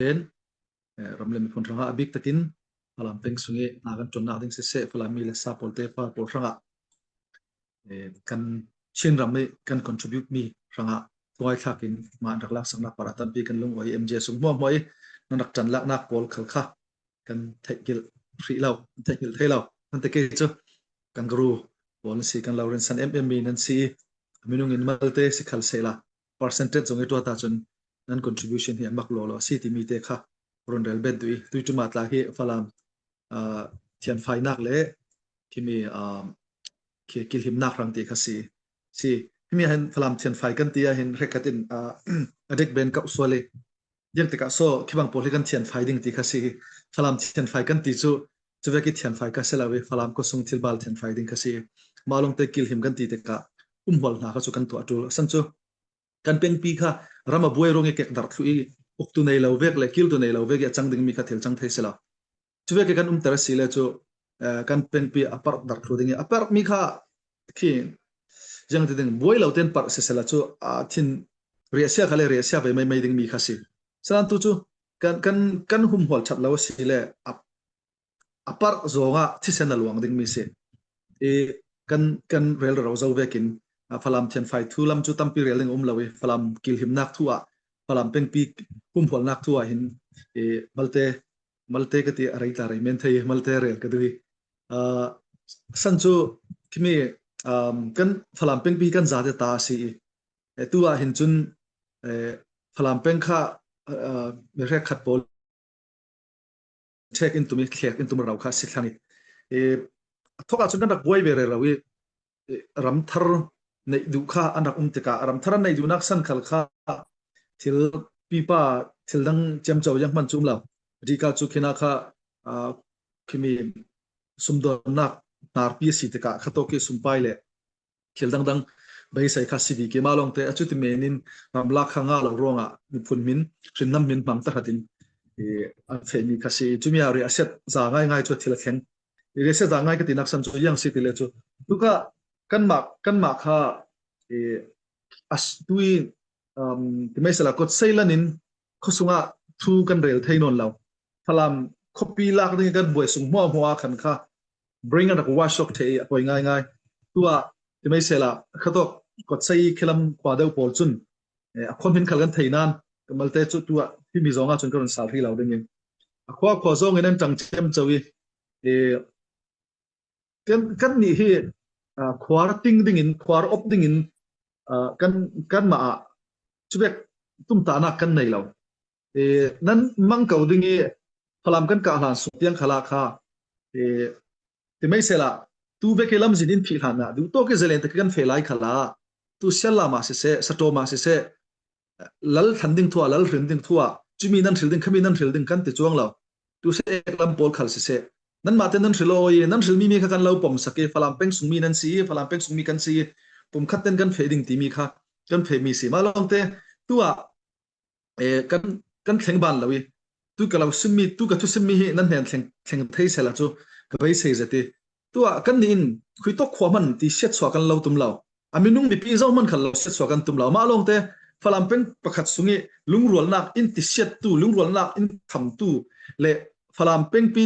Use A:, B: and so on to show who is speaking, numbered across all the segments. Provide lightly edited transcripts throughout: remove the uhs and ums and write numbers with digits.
A: Ten ram le miphun hrangah a bik takin Falam peng sung i hna kan ṭuannak ding siseh Falam mi le sa pawl te pa pawl hrangah kan Chin ram i kan contribute mi hrangah tuai thlak in mah rak lak saknak para tampi kan lung oi MJ sung hmuah hmuah i nan rak ṭan laknak pawl khal kha kan theihgilh hrih lo theihgilh thei lo nan te ke cu kan guru pawl si kan lo rin san em mi nan si minung in malte si khal sela percentage zong i tuat ahcun nan contribution hi mak lo lo si timi te kha ron rel bet dui tui tuma tla hi falam thianfainak le khimi khi kilhimnak rang ti kha si si himi hin falam thianfai kan ti ah hin rekhat in adek ben kau suali diak tikah so khibang pawl hi kan thianfai ding ti kha si falam thianfai kan ti cu cuve ki thianfai ka selawi falam ko sung thil bal thianfai ding kha si malong te kilhim kan ti tikah umhol hna kha chu kan tuah tul san chu kan pengpi kha ram a buai ruang i kek dar thlu i uktu nei lo vek le kiltu nei lo vek i a cang dingmi kha thil cang thei si lo cu vek kan umter si le cu kan pengpi a parh dar thlu ding i a parh mi kha khi jang ti ding buai lo ten parh si sela cu a thin ria sia kha le ria sia ve mai mai ding mi kha si salan tu cu kan kan kan humhol that lo si le a parh zong ah thisen a luang dingmi si. I kan kan rel ro zo vekin Falam thianfai thu lam cu tampi rel ding um lo i Falam kilhimnak thu ah Falam pengpi humhualnak thu ah hin i malte malte ka ti a rei tla rei men thei malte rel ka duhi san cu khimi kan Falam pengpi kan zate ta si i tu ah hin cun Falam peng kha mi hrek khat pawl ṭhek in tum i thlek in tum rau kha si thlang i thok ahcun kan rak buai ve rero i ramthar neih duh kha an rak um tikah ramthar an neih duhnak san khal kha thil pipa thil dang ciamco yang hman cum lo rika cu khina kha khimi sumdonnak hnarpi si tikah khato ki sumpai le thil dangdang beisei kha si ke ma lawng te achu ti men in ramlak kha nga lo ruangah miphun min hrinnam min hmang ta hatin i an fe mi kha si chumi a ri aset za ngai ngai chu thil a thleng i ri aset za ngai ka ti nak san chu yang si ti le chu tuka kan ma kan ma kha i as tui um ti mai sala kot seilan in khosunga thu kan rel thei non lo falam khopi lak ding kan buai sung hmuah hmuah khan kha bring an rak wash ok the a poi ngai ngai tua timai sela khatok kotsai khilam khwa deuh pawl cun a khom hin khal kan thei nan kamalte chu tua hi mi zonga chun kan sal ri lo ding in a khwa khwa zong in an tang chem chawi e kan kan ni hi khuar ting ding in khuar op ding in kan kan ma chubek tum ta na kan nei lo e nan mang ko ding i Falam kan kah hlan sung tiang khala kha e ti mai sela tu ve ke lam zin in phi hlan na du to ke zelen te kan fe lai khala tu sel la ma se se sato ma se se lal than ding thua lal hrin ding thua chumi nan hril ding khami nan hril ding kan ti chuang lo tu se ek lam pawl khal se se nan ma te nan hril oi nan hril mi mi kha kan lo pom sake falam peng sung mi nan si falam peng sung mi kan si pum khat ten kan fe ding ti mi kha kan fe mi si ma long te tu a kan kan thleng ban lo i tu ka lo simmi tu ka thu simmi hi nan hnen thleng thleng thei sela cu ka beisei zati tu ah kan nih in khui tok khua man ti siat chua kan lo tum lo a minung mipi zo man khan lo siat chua kan tum lo mah lawng te falam peng pakhat sungi lungrualnak in ti siat tu lungrualnak in kham tu le falam peng pi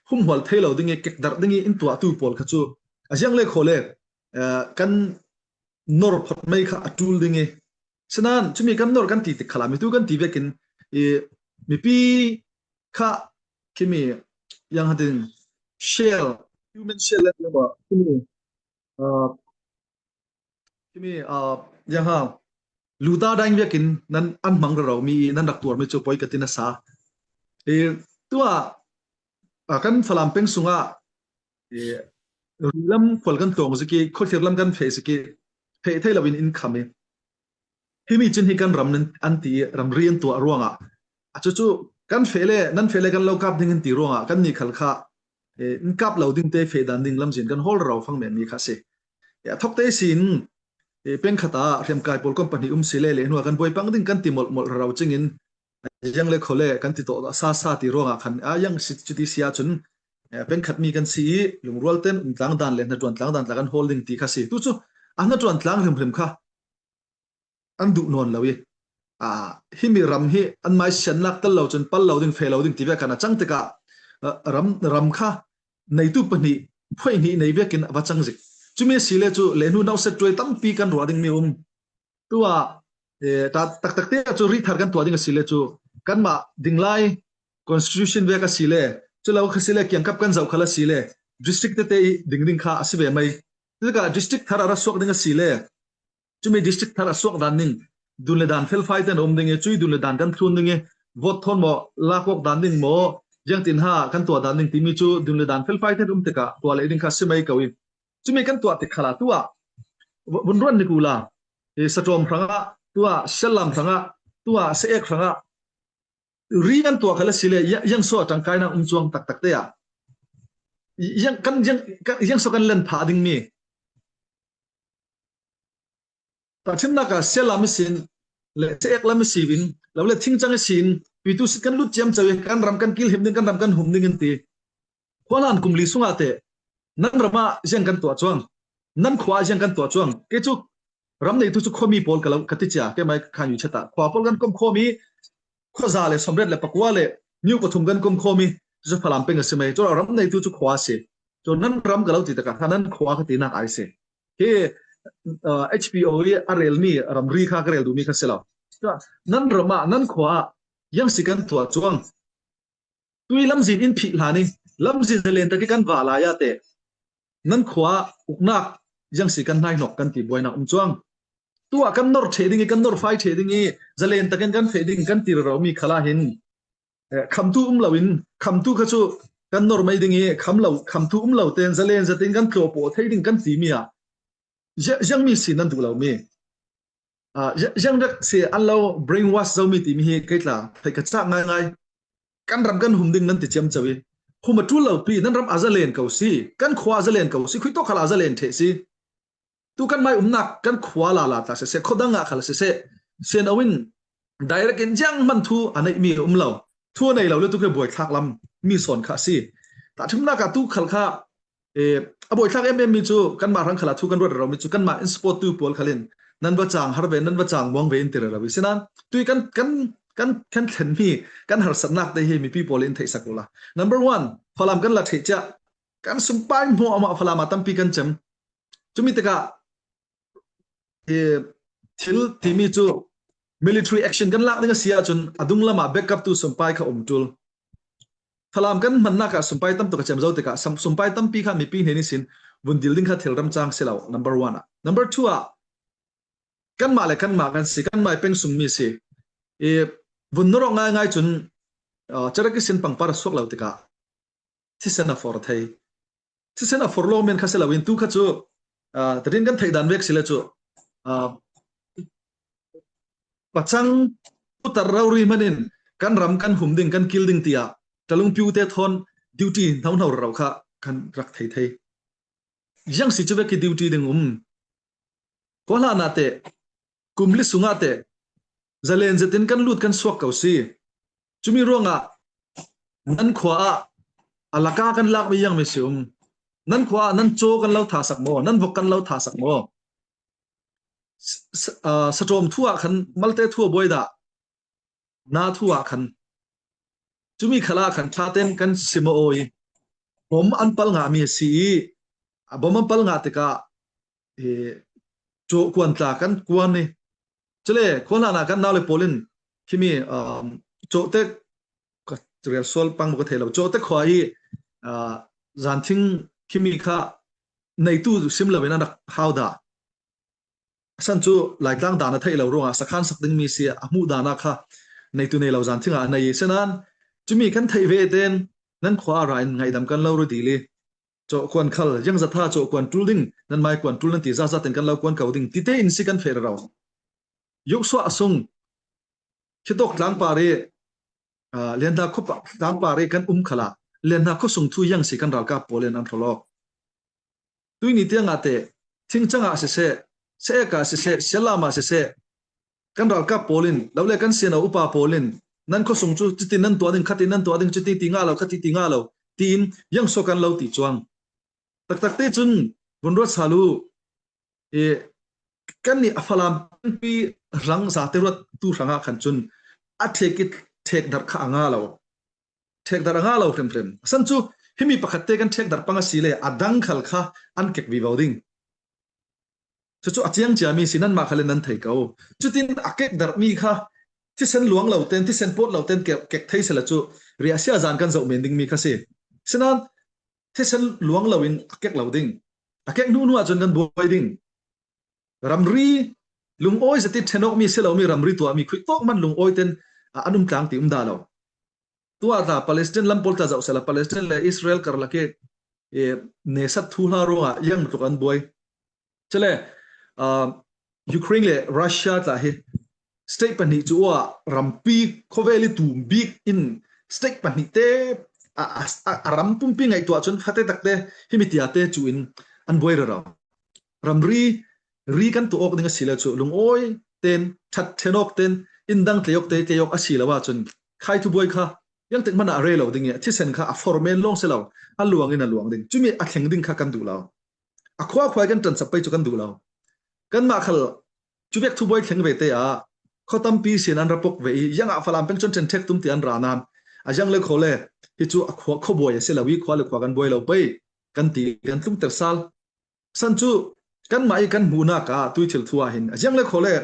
A: humhual thei lo ding i kek dar ding i in tua tu pawl kha chu aziang le khole kan nor phot mei kha atul ding i Sinain cumi kan nor kan ti tik khala mitu kan ti vekin i mipi kha khimi yang hatin shell human shell le ba khimi khimi yang ha luta daing vekin nan an mang ro mi nan rak tuar mi chu poi katin asa e tua kan falam peng sunga e lam khol kan tong ziki khothir lam kan phe ziki phe thei lo in in kham i Himi cun hi kan ram an ti i ramri an tuah ruangah a cucu kan fe le nan fe le kan lo kap ding an ti ruangah kan nih khal kha in kap lo ding te fe dan ding lamzin kan hol ro fang men mi kha si. Ya thok te sin peng khat ah hriamkai pawl company um si le le hnuah kan buai pang ding kan ti molh molh ro chingin yang le khole kan ti to sa sa ti ruangah khan a yang si chuti sia cun peng khat mi kan si i lungrual ten um tlang dan le hna tuan tlang dan tla kan hol ding ti kha si tu cu a hna tuan tlang hrim hrim kha an duh nawn lo i. Himi ram hi an mai siannak tel lo cun pal lo ding fe lo ding ti ve kan a cang tikah ram ram kha neitu pahnih phuai hnih nei vekin a va cang zik. Cumi si le cu le hnu nauset tuai tampi kan ruah ding mi um. Tu ah taktak te cu ri thar kan tuah ding a si le cu kanmah ding lai constitution ve ka si le cu lo kha si le kiangkap kan zoh khal a si le district tete i ding ding kha a si ve mei. Tikah district thar a ra suak ding a si le cumi district thar a suak dan ning dun le dan felfai ten um ding i cui dun le dan kan thlun ding i vote thon maw lakok dan ding maw jiangtin ha kan tuah dan ding timi cu dun le dan felfai ten um tikah tuah le ding kha si mei ko i cumi kan tuah tik khala tua vun ruan ni kula i saṭawm hrangah tua sellam hrangah tua se-ek hrangah ri kan tuah khala si le yang so tangkai nak um chuang tak tak te ah yang kan yang yang so kan len pha ding mi Tahchunhnak ah sialam sin le seek lam si in lo le thingcang sin pitu sit kan lut ciam chawi kan ram kan kil him ding kan ram kan hum ding in ti khualan kum li sungah te nan ram ah ziang kan tuah chuang nan khua ziang kan tuah chuang ke chu ram nei tu chu khomi pawl ka lo ka ti chia ke mai khan yu chata khua pawl kan kom khomi khuaza le somret le pakua le new pathum kan kom khomi chu falam peng a si mai chu ram nei tu chu khua si chu nan ram ka lo ti taka nan khua ka ti nak ai si Hi HPO i a relmi ramri kha ka rel duhmi kha si lo. Nan ram ah nan khua ah yang si kan tuah chuang. Tui lamzin in phih hlan i lamzin zalen tak i kan va lai ah te nan khua uknak yang si kan hnai hnok kan ti buainak um chuang. Tu ah kan nor the ding i kan nor fai the ding i zalen takin kan fe ding kan ti ro mi khala hin khamtu um lo in khamtu kha cu kan nor mei ding i kham lo khamtu um lo ten zalen zatin kan tlo po thei ding kan ti mi ah ziang mi si nan duh lo mi ziang dak si an lo brainwash zo mi ti mi hi kei tla thei ka chak ngai ngai kan ram kan hum ding nan ti chiam chawi hum a tul lo pi nan ram azalen ko si kan khua azalen ko si khui to khala azalen the si Tu kan mai umnak kan khua la la ta siseh khodang ah khal siseh sian awin direct in jiang man thu anei mi um lo thu nei lo le tu ke buai thlak lam mi son kha si ta thumnak ah tu khal kha e a buai thlak em em mi chu kan ma rang khala thu kan ruat ro mi chu kan ma in support tu pawl khalin nan va chang har ve nan va chang muang ve in tir rawi sinan tui kan kan kan kan thlen mi kan harsatnak te hi mi pi pawl in thei sak la number 1 falam kan la thei cha kan sumpai hmu ama falama tampi kan chem Cumi tikah thil timi cu military action kan lak ding a si ahcun a dung lam ah backup tu sumpai kha um tul. Falam kan hmannak ah sumpai tam tuk a cem zo tikah sumpai tampi kha mipi hne nih sin vun dil ding kha thil ram cang si lo number one ah. Number two ah kanmah le kanmah kan si kanmah peng sungmi si i vun nurok ngai ngai cun charaki sin pangpar a suak lo tikah thisen a for thei thisen a for lo men kha si loin tu kha cu tarin kan theih dan vek si le cu pachang putar rori manin kan ram kan hum ding kan kil ding tiah talung piu te thon duty hno hno ro kha kan rak thei thei yang si chu ve ki duty ding um ko hla na te kum li sungah te zalen zetin kan lut kan suak ko si Cumi ruangah nan khua ah alaka kan lak mi yang mi si um. Nan khua ah nan caw kan lo tha sak maw? Nan vok kan lo tha sak maw? Saṭawm thu ah khan malte thu a buai dah. Na thu ah khan cumi khala khan tha ten kan sim a i bom an pal nga mi a si i a bom an pal nga tikah caw kuan tla kan kuan i Cule khuahlan ah kan naule pawl in khimi cawhte ka rel sual pang ka thei lo cawhte khua i zanthing khimi kha neitu sim lo in an rak hau dah san cu laitlang dan a theih lo ruangah sakhan sak ding mi si a hmuh dan ah kha neitu nei lo zanthing ah nei senan cumi kan theih ve ten nan khua ra in ngaidam kan lo ru dili chaw kuan khal yang zatha chaw kuan tul ding nan mai kuan tul nan ti za za ten kan lo kuan ko ding ti te in si kan fer ro yuk so asung khitok tlang pari lian da khup tlang pari kan um khala lian na khu sung thu yang si kan ralkap polen an tholok tui ni tianga te thingchanga se se se ka se se selama se se kan ralkap pawl in lo le kan siano upa pawl in nan khuasung cu cutin nan tuah ding khatin nan tuah ding cuti ti nga lo khati ti nga lo tiin yang so kan lo ti chuang taktak te cun vun ruat salu i. Kan nih a Falam pi rang zate ruat tu hrangah khan cun a thek i thek darh kha a nga lo. Thek darh a nga lo hrimhrim. San cu himi pakhat te kan thek darh pang a si le a dang khal kha an kek vivo ding. Cucu a ciang ciami si nanmah khal in nan thei ko. Cutin a kek darhmi kha thisen luang lo ten thisen pawt lo ten kek thei sela cu riahsia zan kan zoh men dingmi kha si. Sinain thisen luang lo in a kek lo ding. A kek hnu hnu ahcun kan buai ding. Ramri lungawi zati ṭhenawk mi si lomi ramri tuahmi khui tawk man lungawi ten an um tlang ti um da lo. Tuah ta Palestine lam pawl ta zoh sela Palestine le Israel karlak i nesat thu hla ruangah yang tluk an buai. Chale Ukraine le Russia tla hi state pahnih cu ah rampi khawvel i tum bik in state pahnih te a ram pumpi ngaihtuah cun fate takte himi tia te cu in an buai rero. Ramri ri kan tu awk ding a si le cu lungawi ten that thenok ten indang tleok te tleok a si lo ahcun khai thu buai kha yang tik man ah re lo ding i thisen kha a formen long si lo a luang in a luang ding cumi a thleng ding kha kan duh lo a khua khuai kan ṭan chap pei cu kan duh lo kanmah khal cu vek thu buai thleng ve te ah khaw tampi sin an ra pok ve i yang ah falam peng chon ṭhen ṭhek tum ti an ra nan a yang le kho le hi cu a khua kho buai a si lo i khua le khua kan buai lo pei kan ti kan tlung ter sal san cu kanmah i kan hmuhnak ah tui thil thu ah hin a yang le kho le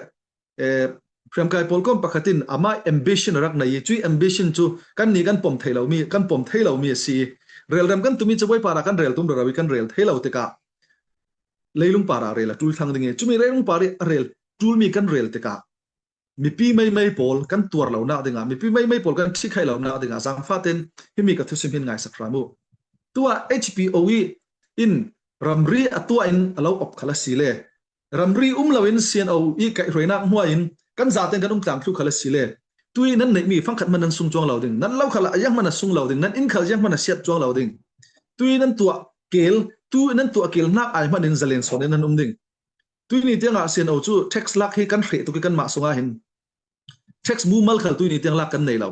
A: hriamkai pawl kom pakhat in amah ambition rak nei i cui ambition cu kan nih kan pom thei lomi kan pom thei lomi a si relrem kan tumi cabuai par ah kan rel tum raro i kan rel thei lo tikah leilung par ah rel a tul thlang ding i cumi leilung par i a rel tulmi kan rel tikah mipi mei mei pawl kan tuar lo nak dingah mipi mei mei pawl kan thi khai lo nak dingah zaangfah ten himi ka thusim hin ngai sak hram u tua HPO i in ramri atua in alo op khala si le Ramri um loin CNO i kaihhruainak hmuah in kan zaten kan um tlang thlu khal a si le tui nan neihmi fangkhat man nan sung chuang lo ding nan lo khal ah yang man a sung lo ding nan inn khal yang man a siat chuang lo ding tui nan tuah kel tu nan tuah kel nak ai hman in zalen son in nan um ding tui ni tiang ah CNO cu tax lak hi kan hreh tuk i kan mah sungah hin tax mumal khal tui ni tiang lak kan nei lo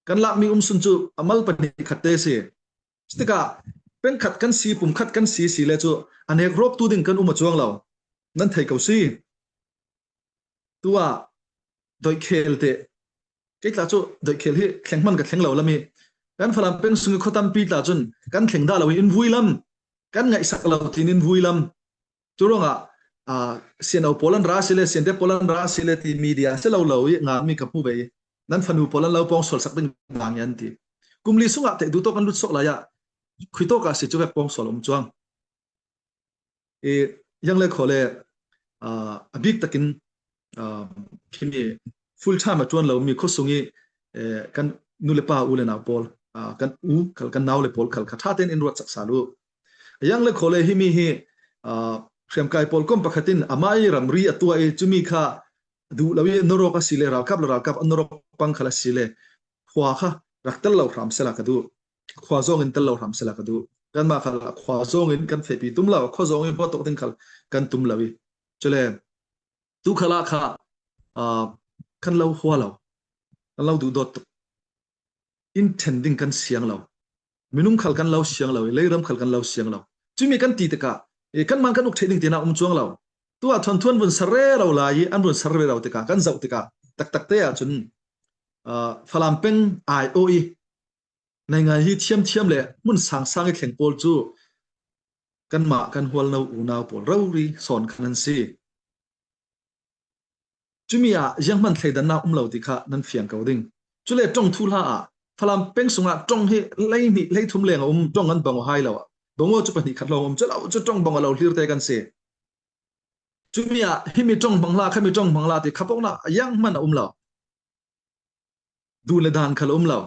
A: kan lak mi um sun cu amal pahnih khat te si Tikah pengkhat kan si pumkhat kan si si le cu a nek rawk tu ding kan um a chuang lo. Nan thei ko si. Tu ah doikhel te kei tla cu doikhel hi thleng man ka thleng lo lami kan falam peng sung kho tampi tla cun kan thleng da lo in vui lam kan ngaihsak lo tin in vui lam cu ruangah CNO pawl an ra si le CNDF pawl an ra si le ti media se lo lo i nga mi ka hmu ve nan fanu pawl an lo pong sol sak ding ngang yan ti kum li sungah te du to kan lut sok lai ah khui to ka si chu vek pong sol um chuang e yang le khole a bik takin khimi full time a tuan lo mi khosung i kan nu le pa u le nau pawl kan u khal kan nau le pawl khal kha tha ten in ruat sak salu Yang le khawle himi hi hriamkai pawl kom pakhat in amah i ramri a tuah i cumi kha duh lo i norok a si le ralkap le ralkap an norok pang khal a si le khua kha rak tel lo hram sela ka duh khua zong in tel lo hram sela ka duh kanmah khal khua zong in kan fepi tum lo khua zong in huat ding khal kan tum lo i chule tu khala kha kan lo hua lo kan lo duh dot tuk in then ding kan siang lo minung khal kan lo siang lo i leiram khal kan lo siang lo cumi kan ti tikah kan man kan uk thei ding tina um chuang lo tu ah thuan thuan vun sar re ro lai i an vun sar ve ro tikah kan zoh tikah taktak te ah cun Falam peng ai o i nai ngai hi thiam thiam le hmun sang sang i thleng pawl cu kanmah kan hual no unau pawl rori sawn khan an si Cumi ah zianghmanh thleidannak um lo ti kha nan fiang ko ding. Cule tong thu hla ah Falam peng sungah tong hi 12 13 leng a um tong an bang hai lo. Bongo cu pahnih khat lawng um cu lo cu tong bang lo hlir te kan si. Cumi ah himi tong bang la khami tong bang la ti khapok na yang man a um lo. Du le dan khal um lo.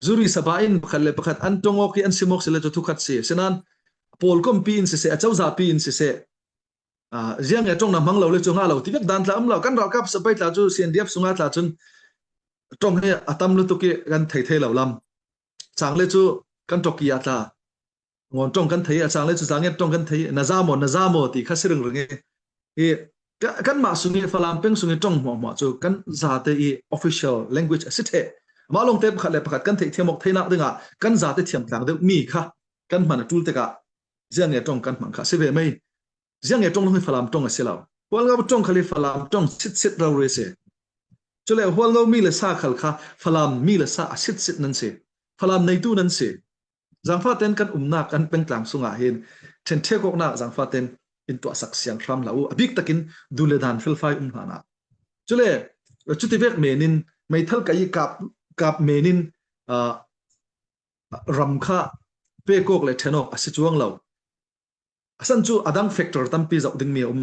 A: Zuri saba in pakhat le pakhat an tong ok i an simok sile cu thukhat si. Sinan pawl kompi in siseh a cozah pi in siseh ziang e tong na hmang lo le chu nga lo ti vek dan tla um lo kan ralkap sapai tla cu CNDF sunga tla cun tong hi atam lu tuk i kan thei thei lo lam chang le chu kan toki a tla ngon tong kan thei a chang le chu chang tong kan thei na za mo na za mo ti kha siring ring i kan mah sungi falam peng sungi tong hmuah hmuah cu kan za te i official language a si the mah long te pakhat le pakhat kan theih thiam ok theinak dingah kan za te thiam tlang deuh mi kha kan hman a tul tikah ziang nge tong kan hmang kha si ve mei ziang nge tong hi falam tong a si lo. Hualngo ṭong khal hi Falam ṭong sitsit rori si. Cule Hualngo mi le sa khal kha Falam mi le sa a sitsit nan si. Falam neitu nan si. Zaangfah ten kan umnak kan pengtlang sungah hin ṭhenṭhek awknak zaangfah ten in tuahsak siang hram hlah u. A bik takin du le dan felfai um hna nak. Cule cuti vek men in meithal ka i kap kap men in uh, ram kha pekawk le ṭhen awk a si chuang lo. Asan cu adang factor tampi zoh dingmi a um.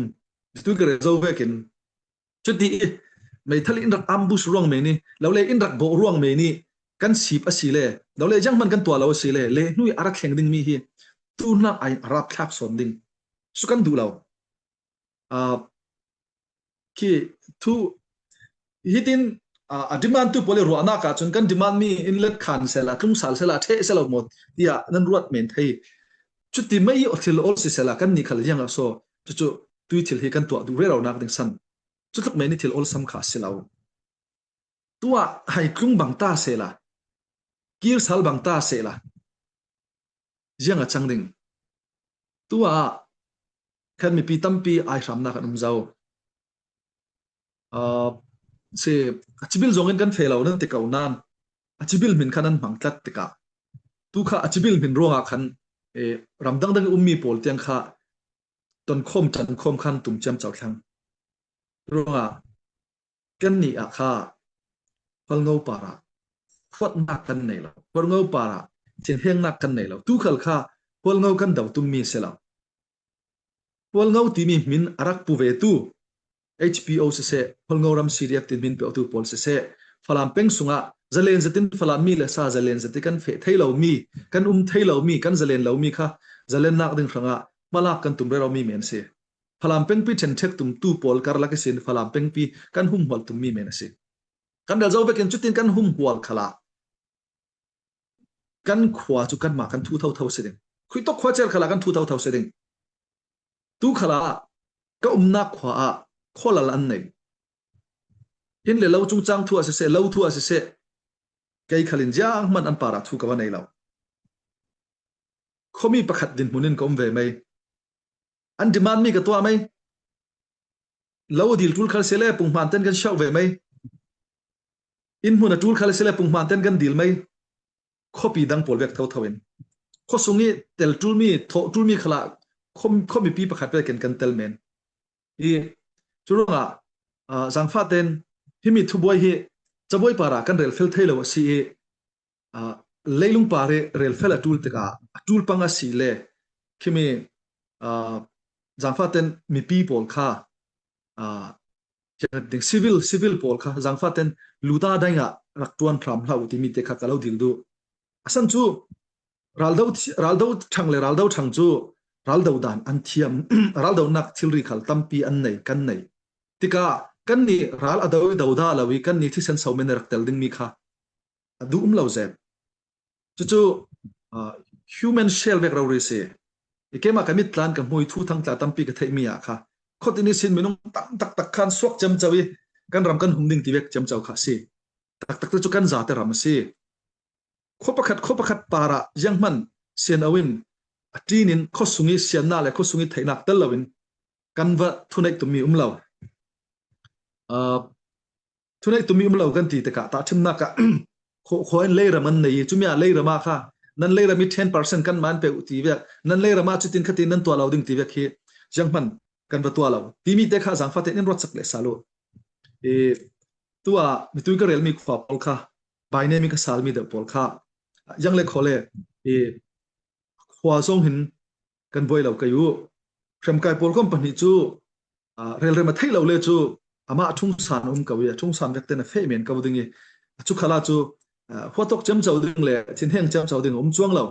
A: Tu ka re zo vekin cuti i meithal in rak ambush ruang me ni lo le in rak bawh ruang me ni kan sip a si le lo le jang man kan tua lo a si le le hnui a rak thleng ding mi hi tu nak ai rap thlak sawn ding su kan duh lo. Uh, khi thu hitin a demand tu pawl i ruahnak ah cun kan demand mi in let khan sela tlung sal sela the selo mo tiah nan ruat men thei. Cuti mei thil ol si sela kan ni khal yang so cu tui thil hi kan tuah duh rero nak ding san cu tluk men ni thil ol sam kha si lo. Tua hai tlung bang ta sela kir sal bang ta sela ziang a chang ding tua kan mipi tampi ai hramnak an um zau. Uh, si a chibil zong in kan fe lo nan ti ko nan a chibil min khan an hmang tlat tikah tu kha a chibil min ruangah khan e, ram dangdang ummi pawl tiang kha ton khom chan khom khan tum chiam chau thlang ruangah kan ni ah kha Hualngo par ah huatnak kan nei lo. Hualngo par ah thinhengnak kan nei lo. Tu khal kha Hualngo kan do tummi si lo. Hualngo timi min a rak pu ve tu HPO siseh, Hualngo ram CDF tin min pe tu pawl siseh, Falam peng sungah zalen zatin Falam mi le sa zalen zati kan fe thei lo mi, kan um thei lo mi, kan zalen lo mi kha zalennak ding hrangah hmalak kan tum rero mi men si. Falam pengpi ṭhenṭhek tumtu pawl karlak i sin Falam pengpi kan humhual tummi men a si. Kan ral zo vekin cutin kan humhual khala kan khua cu kanmah kan thu tho tho si ding. Khui tok khua cel khala kan thu tho tho si ding. Tu khala ka umnak khua ah khualal an nei. Inn le lo cungcang thu a siseh, lo thu a siseh, kei khalin jiang hman an para thu ka va nei lo. Khomi pakhat dinhmun in ka um ve mei. An demand mi ka tuah mei. Lo dil tul khal sele punghman ten kan shau ve mei. Inn hmun a tul khal sele punghman ten kan dil mei. Khuapi dang pawl vek tho tho in. Khuasung i tel tul mi tho tul mi khala khuami pi pakhat ve ken kan tel men. I curangah zangfa ten himi thubuai hi cabuai para kan rel fel thei lo a si i leilung par i rel fel a tul tikah a tul pang a si le khimi zangfa ten mipi pawl kha ding civil civil pawl kha zangfa ten luta dai ah rak tuan hram hlah u timi te kha ka lo dil du. Asan cu raldo raldo thang le raldo thang cu raldo dan an thiam raldo nak thilri khal tampi an nei kan nei tikah kan nih ral ado do da lo i kan nih thisen so men rak tel ding mi kha a duh um lo zep. Cucu uh, human shell vek rori si. I kema ka mit tlan ka hmui thu thang tla tampi ka theih mi ah kha khot ini sin minung tam tak tak khan suak cem chau i kan ram kan hum ding ti vek cem chau kha si. Tak tak te cu kan za te ram si. Kho pakhat kho pakhat para yang man sian awin a tin in kho sungi sian na le kho sungi theihnak tel loin kan va thuneih tumi um lo. Uh, Thunei tumi um lo kan ti tikah tahchunhnak ah khua in leiram an nei i cumi ah leiram ah kha nan leiram i 10% kan man pe u ti vek nan leiram ah cutin khatin nan tuah lo ding ti vek hi jiang hman kan va tuah lo timi te kha zangfa te in ruat sak le salu i tu ah mitui ka relmi khua pawl kha bai ne mi ka salmi deuh pawl kha yang le khole i khua zong hin kan buai lo kai u. Hramkai pawl kom pahnih cu relrem a theih lo le cu amah ṭhung san um ko i a ṭhung san vek ten a feh men ko ding i chu khala cu huatok cem cho ding le thinheng cem cho ding um chuang lo.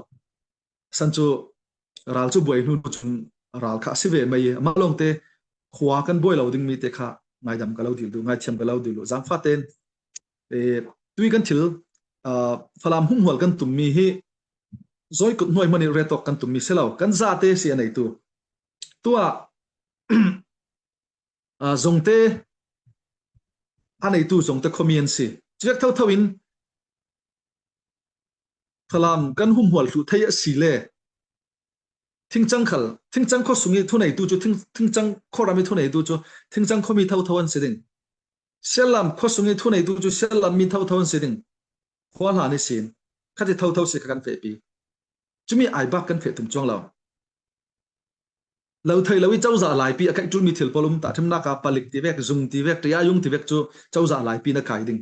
A: San cu ral cu buai hnu cun ral kha si ve mai amah lawng te khua kan buai lo ding mi te kha ngaidam ka lo dil du ngaithiam ka lo dil lu zangfa ten e tui kan thil falam humhual kan tum mi hi zoi kut hnuai hmanh i retok kan tummi si lo. Kan zate si a neitu. Tuah zongte a neitu zongte khomi an si. Civek tho tho in Falam kan humhual hlu thei a si le. Thingcang khal thingcang khuasung i thuneitu cu thingcang khuaram i thuneitu cu thingcang khuami thotho an si ding. Siallam khuasung i thuneitu cu siallam mi thotho an si ding. Khua hlan i sin khati thotho si kha kan fehpi. Cumi ai bak kan feh tum chuang lo. Lo thei lo i cozah laipi a kaih ṭulmi thil pawl um tahṭhimnak ah palik ti vek, zung ti vek, ṭiayung ti vek cu cozah laipi na kai ding.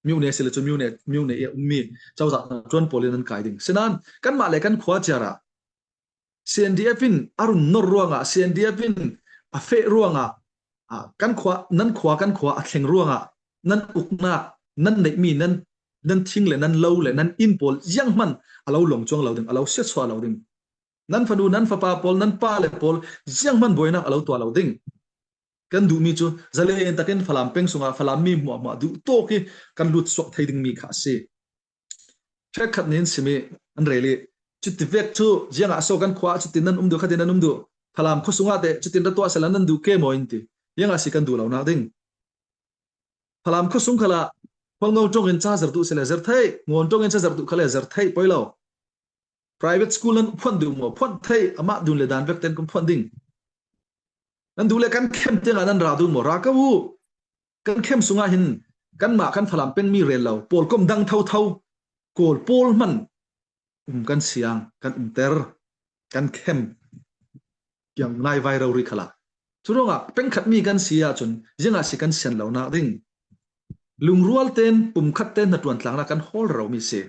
A: Myone sile cu myone myone i a ummi cozah ṭuan pawl in an kai ding. Sinan kanmah le kan khua ciar ah CNDF in a run nor ruangah CNDF in a feh ruangah kan khua nan khua kan khua a thleng ruangah nan uknak nan neihmi nan nan thing le nan lo le nan inn pawl ziang hman a lo long chuang lo ding a lo sia chua lo ding nan fanu nan fapa pawl nan pa le pawl ziang hman buainak a lo tua lo ding kan duhmi cu zalen takin Falam peng sungah Falam mi hmuahhmuah duh tawk i kan lut suak thei dingmi kha a si. Ṭhenkhat nih an sim i an rel i cuti vek cu ziang ah so kan khua ah cutin nan um duh khatin nan um duh Falam khua sungah teh cutin ra tuah sehla nan duh ke maw in ti iang ah si kan duh lo nak ding Falam khua sung khala Hualngo ṭong in ca zer duh sele zer thei Ngawn ṭong in ca zer duh khale zer thei poi lo private school nan phuan duh maw phuan thei amah dun le dan vek ten kan phuan ding nan duh le kan khem tiang ah nan ra duh maw ra ko u kan khem sungah hin kanmah kan Falam pengmi rel lo pawl kom dang thotho kawl pawl hman um kan siang kan umter kan khem tiang nai vai ro ri khala cu ruangah pengkhat mi kan si ahcun zingah si kan sian lo nak ding lungrual ten pumkhat ten na tuan tlang na kan hawl ro mi si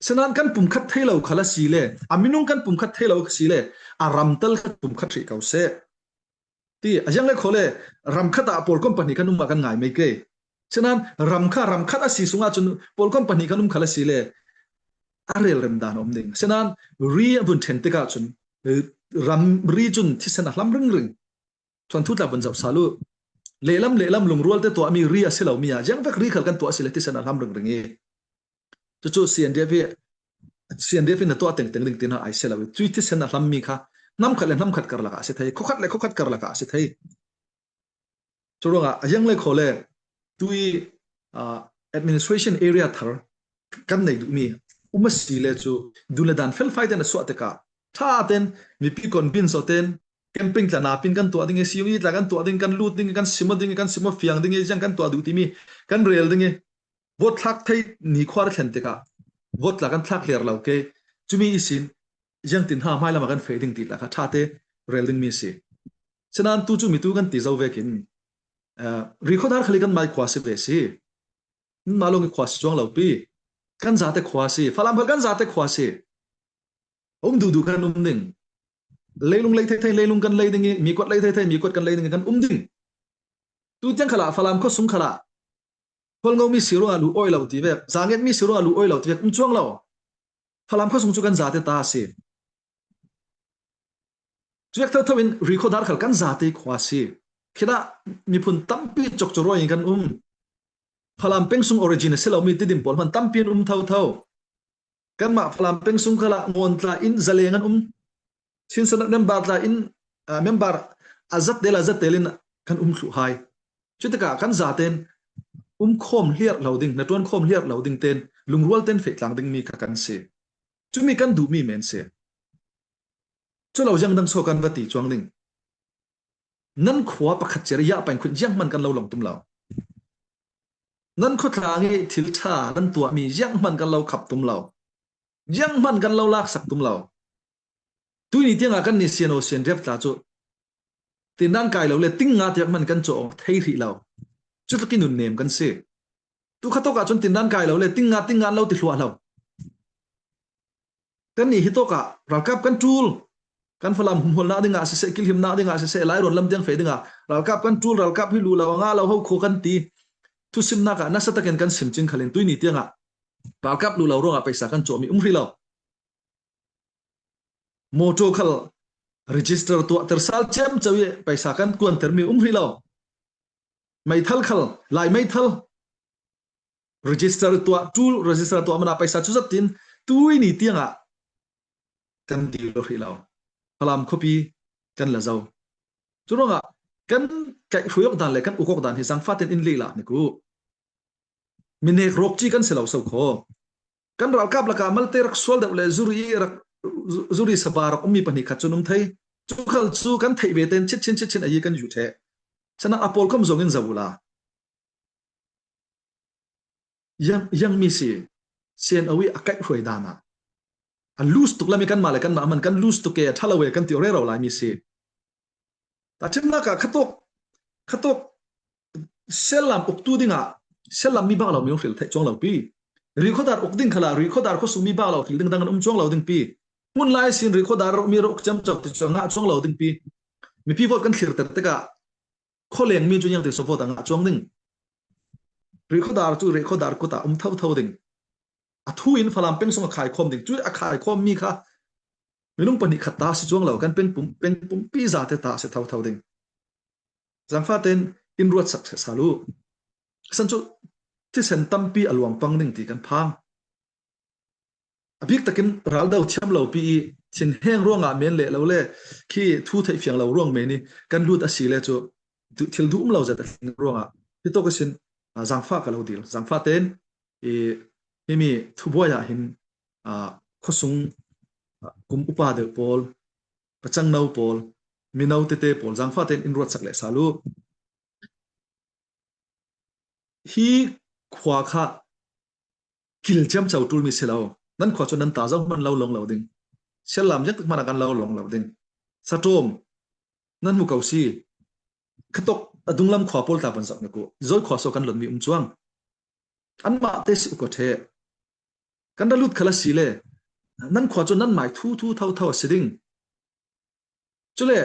A: Senan kan pumkhat thei lo khala si le a minung kan pumkhat thei lo si le a ram tal khat pumkhat hrih ko seh ti a yang le khole ram khat ah pawl company kan um ah kan ngai mei ke senan ram kha ram khat a si sungah cun pawl company kan um khala si le a rel rem dan um ding senan ri a vun then tikah cun ram ri cun thisen a hlam ring ring thuan thu tla vun zau salu lehlam lehlam lungrual te tuah mi ri a si lo mi ah jang vek ri khal kan tuah si le thisen a hlam ring ring i Cucu CNDF hi CNDF in na tuah tengteng ding tina ai se lo cui thisen a hlammi kha hnam khat le hnam khat karlak ah a si thei khuakhat le khuakhat karlak ah a si thei cu ruangah a yang le kho le tui administration area thar kan nei duhmi um a si le cu dun le dan felfai ten a suah tikah tha ten mipi convince ten camping tla na pin kan tuah ding i siung i tla kan tuah ding kan lut ding kan simo ding kan simo fiang ding i jiang kan tuah duh timi kan rel ding i vote thlak thei ni khua thlen tikah vote tla kan thlak hler lo ke chumi isin jiang tin ha hmai lama kan fei ding ti la kha tha te rel ding mi si senan tu chu mi tu kan ti zo ve kin ri khodar khali kan mai khwa si ve si ma long khwa si chuang lo pi kan za te khwa si falam khal kan za te khwa si um du du kan um ding leilung lei thei thei leilung kan lei ding i mi kwat lei thei thei mi kwat kan lei ding kan um ding tu tiang khala falam kho sung khala Khualngo mi si ruangah lu oi lo ti vek, zaanget mi si ruangah lu oi lo ti vek um chuang lo. Falam khuasung cu kan zate ta si. Cuek tho tho in rikhodar khal kan zate khua si. Khila miphun tampi chok choroi in kan um. Falam pengsung origin a si lomi tidim pawl hman tampi an um tho tho. Kanmah Falam pengsung khala ngawn tla in zaleng an um. Chin Senate member tla in member azat tel azat tel in kan um thlu hai. Cutikah kan zaten um khawm hliar lo ding, na tuan khawm hliar lo ding ten lungrual ten fehtlang ding mi kha kan si. Cumi kan duh mi men si. Cu lo jang dang so kan va ti chuang ding. Nan khua pakhat cer ya pain khun jiang man kan lo long tum lo. Nan khua i thil tha nan tuah mi jiang man kan lo khap tum lo. Jiang man kan lo lak sak tum lo. Tu ni tiang ah kan ni sian o sian rep tla cu Tindan kai lo le ting nga tiak man kan caw thei rih lo. Cu tluk in nun nem kan si. Tu kha tok ahcun tindan kai lo le ting nga ting nga lo ti hluah lo. Kan nih hi tok ah ralkap kan tul. Kan falam humhol na ding ah siseh kilhim na ding ah siseh lai ron lam tiang fe ding ah ralkap kan tul ralkap hi lu lo nga lo ho kho kan ti. Thu sim nak ah nasa takin kan sim ching khalin tui ni tiang ah ralkap lu lo ruang ah paisa kan cawmi um ri lo. Motor khal register tuahter sal cem cho i paisa kan kuanter mi um hrih lo. Meithal khal lai meithal register tuah tool register tuah mana paisa cu zat tin tui ni tiang ah kan dil hrih lo. Falam khuapi kan la zo. Cu ruangah kan kaih hruai dan le kan ukok dan hi zangfa ten in leh la ni ku. Minek rok chi kan si lo so kho. Kan ralkap lakah malte rak sual deuh le zuri rak Zuri saba rak ummi pahnih khat cu nung thei. Cu khal cu kan theih ve ten chit chin chit chin ayi kan yu the. Sana apol kom zong in zawula. Yang yang mi si CNO i a kaih hruai dan ah a loose tuk lami kan mah le kan mah man kan loose tuk ke thalo we kan ti re ro lai mi si. Ta chimnak ah khatok khatok Selam uktu dingah selam mi bak lo mi hril theih chuang lo pi. Rikhodar uk ding khala rikhodar kho sung mi bak lo thil ding dang an um chuang lo ding pi. Hmun lai sin rikhodar mi ro uk cam chok ti chuang nga chuang lo ding pi. Mipi vote kan thlir ter tikah kholeng mi chu yang ti so vote anga chuang ding. Rikhodar chu rikhodar kuta um tho tho ding. A thu in falam peng sung a khai khom ding. Chu a khai khom mi kha minung pahnih khat ta si chuang lo kan peng pum peng pumpi za te ta si tho tho ding. Zaangfah tein in ruat sak sal u. San cu thisen tampi a luang pang ning ti kan phang. A bik takin raldo thiam lo pi i thinheng ruangah men le lo le khi thu theih fiang lo ruang men i kan lut a si le cu thil duh um lo zat a ruangah hi to ka sin zaangfah ka lo dil. Zaangfah tein i himi thubuai ah hin khuasung kum upa deuh pawl pacang no pawl mino tete pawl zaangfah tein in ruat sak le sal u. Hi khua kha kil ciamco ṭulmi si lo. Nan khua cu nan ta zong hman lo long lo ding. Siallam yak hmanh ah kan lo long lo ding. Saṭawm nan hmu ko si. Khatok a dunglam khua pawl ta van zoh ne ku. Zoi khua so kan lon mi um chuang. Anmah te si uko the. Kan ra lut khala si le nan khua cu nan mai thu thu tho tho a si ding. Cule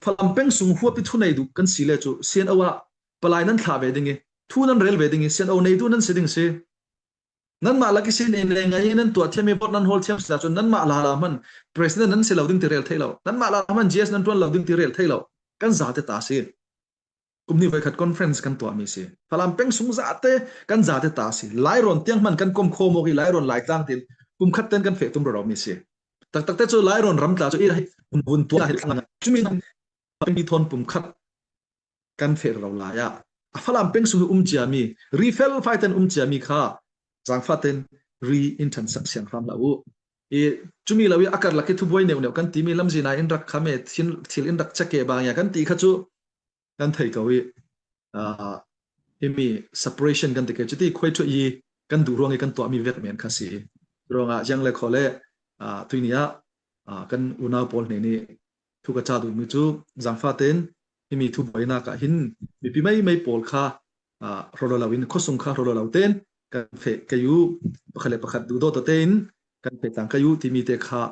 A: Falam peng sung huapi thu nei duh kan si le cu CNO ah palai nan thlah ve ding i thu nan rel ve ding i CNO nei duh nan si ding si. Nanmah laki sin in le ngai nan tuah thiam i vote nan hawl thiam sila cun nanmah la la hman president nan si lo ding ti rel thei lo. Nanmah la hman GS nan tuan lo ding ti rel thei lo. Kan zate ta si. Kum ni voikhat conference kan tuah mi si. Falam peng sung zate kan zate ta si. Lairon tiang hman kan kom kho mo ki Lairon Laitlang tin kum khat ten kan fe tum ro mi si. Taktak te cu Lairon ram tla cu i vun tuah hi cumi mi thon pum khat kan fe ro lai ah a Falam peng sung um cia mi ri fel fai ten um cia mi kha zangfa ten ri in than sak siang hram la u i cumi lo i akar laki thubuai neu neu kan ti mi lamzi na in rak khame thil thil in rak cheke bang ya kan ti kha chu kan thei ko i himi separation kan ti ke cuti khoi thu i kan duh ruang i kan tuahmi vek men kha si ruangah jiang le khole tuini ah kan unau pawl hne nih thu ka cha duhmi cu zangfa ten himi thu buainak ah hin mipi mei mei pawl kha rolo lo in khosung kha rolo lo ten kan fe kayu pakhat le pakhat duh do tein kan fe tang kayu timi te kha.